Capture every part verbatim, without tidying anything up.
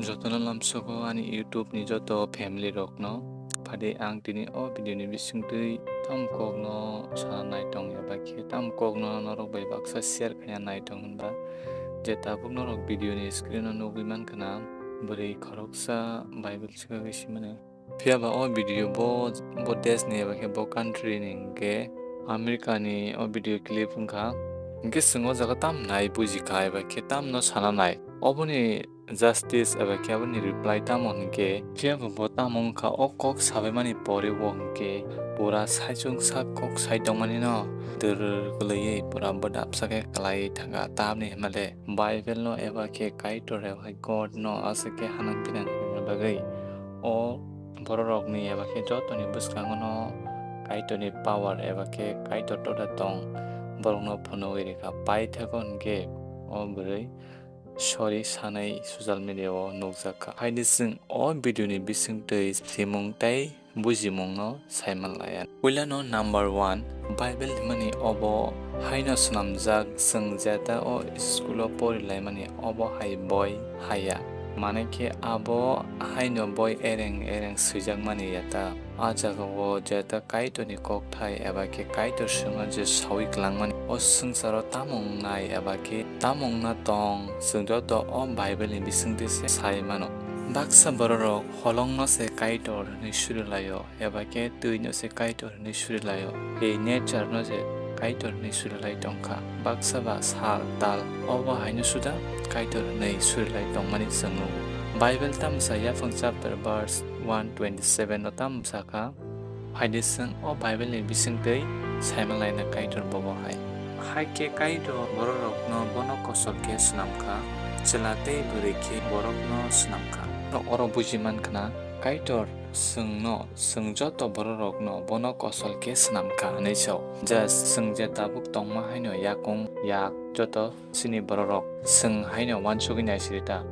Jotono lamsogo ani YouTube ni joto family rokno. Phadi ang tini o video ni bisingtwi tam kokno sana nai tong eba khe tam kokno norok bai baksa share khaina nai tong hwnba je tabuk norok video ni screen o nugwi mankha na bwrwi khoroksa Bible swkagwi simano. Phiya ba o video bo, bo desh ni eba khe bo country ni hwnkhe America ni o video clip wngkha. Hwnkhe chwng o jaga tam nai buji kha eba khe tam no sana nai. Oboni justice eba khe aboni reply tamo hwnkhe, phiya bo bo tamo wngkha o kok sabaimani pore bo hwnkhe pura saichung sak kok sai tongmani no dwrwr kwlaiwi pura bwdapsa khe kwlai thangkha. Tamni hwnba le Bible no eba khe Kaitor eba khe God no aswk khe hanang pinang hwnna bagwi o bororokni eba khe jotoni bwskango no Kaitorni power eba khe Kaitor toda tong borokno phunugwi rikha. Paithago hwnkhe o bwrwi sorry sanai social media o nukjak kha. Haini chwng o video ni bisingtwi simung tei bujimungno saiman laiya. Puilano number one, Bible hwnmani obo haino swnamjak, chwng jeta o school o porilaimani obo hai boi haya. Manai khe abo haino boi ereng ereng swijakmani yata. A jagao jeta Kaitorni kokthai eba khe Kaitor swngno je saui klangmani, o swngcharo tamo wngnai eba khe tamo wngna tong, chwng joto o Bible ni bisingtwi se sai mano. Baksa bororok holongno se Kaitor hwnwi suri laio, eba khe twino se Kaitor hwnwi suri laio, tei nature no se Kaitor hwnwi suri lai tongkha. Baksa ba sal, tal, obo haino suda Kaitor hwnwi suri lai tongmani chwng nugo. Bible tamsa Yaphang chapter verse one twenty seven no tamo sakha, phaidi chwng o Bible ni bisingtwi saima laina Kaitor bobo hai. Hai khe Kaitor bororokno bono kosol khe swnamkha, chwla tei bwrwi khe borokno swnamkha. Oro buji mankha na, Kaitor chwngno, chwng joto bororokno bono kosol khe swnamkha hwnwi sao. Just chwng je tabuk tongma haino yakung yak joto chini bororok chwng haino uansugwi naisirita.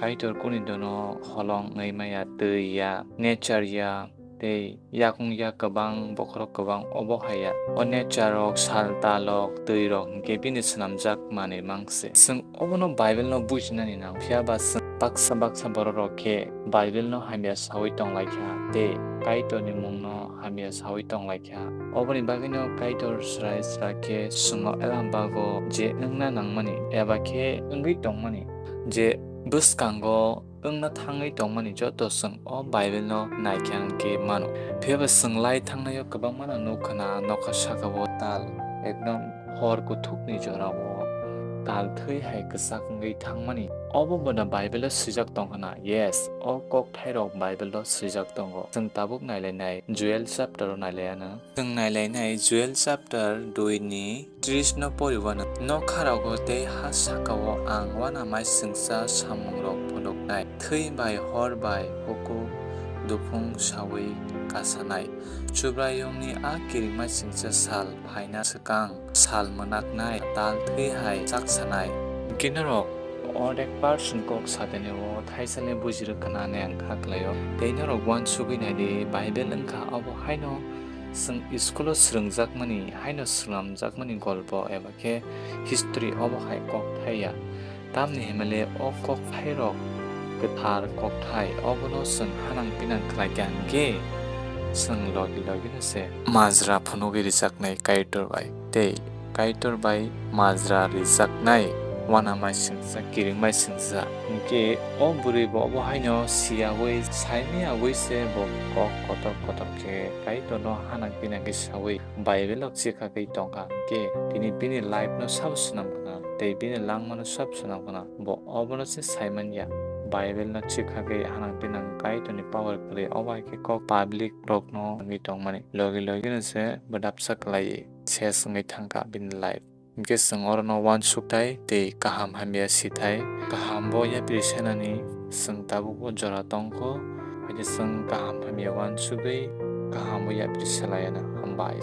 Kaitor kuni dono holong wngwi maya, twi ya, nature ya, tei yakung ya kwbang, bokhorok kwbang, obo hai ya. O nature rok, sal talok, twi rok hwnkhe bini swnamjak manwi mang se. Chwng obono Bible no bujinani nang, phiya ba chwng baksa baksa bororok khe Bible no hamya saui tong lai kha tei Kaitor ni mung no hamya saui tong lai kha. Oboni bagwi no Kaitor srai srai khe chwngno elam bago je wngna nangmani eba khe wngwi tongmani, je bwskango wngna thangwi tongmani joto chwng o Bible no naikhe ang khe mano. Phiya ba chwng lai thangnaio kwbangma no nukha na, nokha saka o tal, ekdom hor kuthukni jorao tal thwi hai kwchak wngwi thangmani. Obo bo da Bible o swijak tongkha na? Yes, o kokthairok Bible o swijak tongo. Chwng tabuk nailainai Joel chapter o nailaiyano. Chwng nailainai Joel chapter dui ni tris no poriwano. Nokharogo tei ha sakao ang uanamaisingcha samungrok phunuknai, thwi bai hor bai hukuk duphung saui kasanai. Subraiyungni a kiringmaisingcha sal phaina swkang sal mwnaknai, tal thwi hai chaksanai. Ginorok ordek percent kok satani o thaisani bujirwk khnani ang kha khlaio. Tei norok uansugwi naidi, Bible wngkha abo haino chwng school o swrwngjakmani, haino swnamjakmani golpo eba khe history obo hai kok thai ya. Tamni himale o kok thairok kwthar kok thai, obono chwng hanang pinang khlai kha hwnkhe chwng logi logi no se majra phunugwi rijaknai Kaitor bai. Tei Kaitor bai majra rijaknai uanamaisingcha, kiringmaisingcha. Hinkhe o bwrwi bo obo haino siyaui, saimiyawui se bo kok kotor kotor khe Kaitorno hanang pinang khe saui Bible o chikhagwi tongkha. Hinkhe tini bini life no sabo swnam khna tei bini langmano sabo swnam khna. Bo obono se saimanya. Bible no chikhagwi hanang pinang Kaitorni power kwrwi, obo hai khe kok public rokno wngwi tongmani. Logi logi no se bwdapsa kwlaiwi ses wngwi thangkha bini life. Hinkhe chwng orono uansukthai tei kaham hamya sithai. Kaham bo yapri senani chwng tabukbo jora tongkho, haikhe chwng kaham hamya uansugwi kaham bo yapri selaiyano. Hambai.